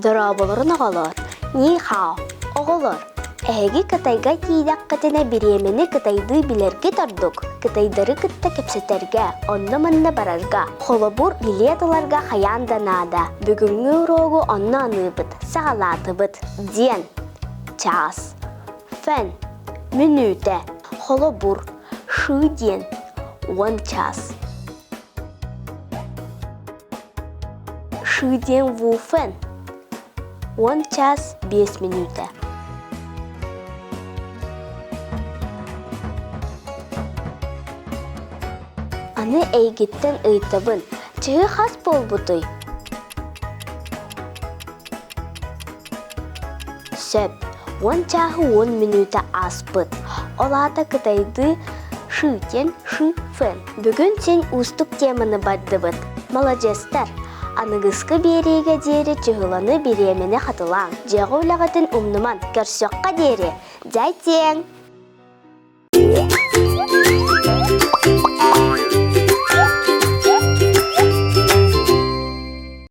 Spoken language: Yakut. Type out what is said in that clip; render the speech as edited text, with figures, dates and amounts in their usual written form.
Дорооболорун оҕолоор, ни хао, оҕолор, эһиги Кытайга тиийдэххитинэ бириэмэни кытайдыы билэргит ордук, кытайдары кытта кэпсэтэргэ, онно-манна барарга, холобур, билиэт ыларга хайаан да наада. Бүгүҥҥү уруогу онно аныыбыт, саҕалаатыбыт, диэн. Чаас. Фэн. Мүнүүтэ. Холобур, шы диэн. 10 чаас. Шы диэн Вуфэн. 10 чаас 5 мүнүүтэ. Аны эйгиттэн ыйытабын, чыһы хас буолбутуй? Сөп, 10 чааһы 10 мүнүүтэ ааспыт. Ол аата кытайдыы шы диэн шы фэн. Бүгүн син уустук теманы бардыбыт. Маладьыастар! Аныгыскы биэриигэ диэри чыһыланы бириэмэни хатылааҥ. Дьиэҕэ үлэҕитин умнуман, көрсөххө диэри! Дьай-тиэҥ!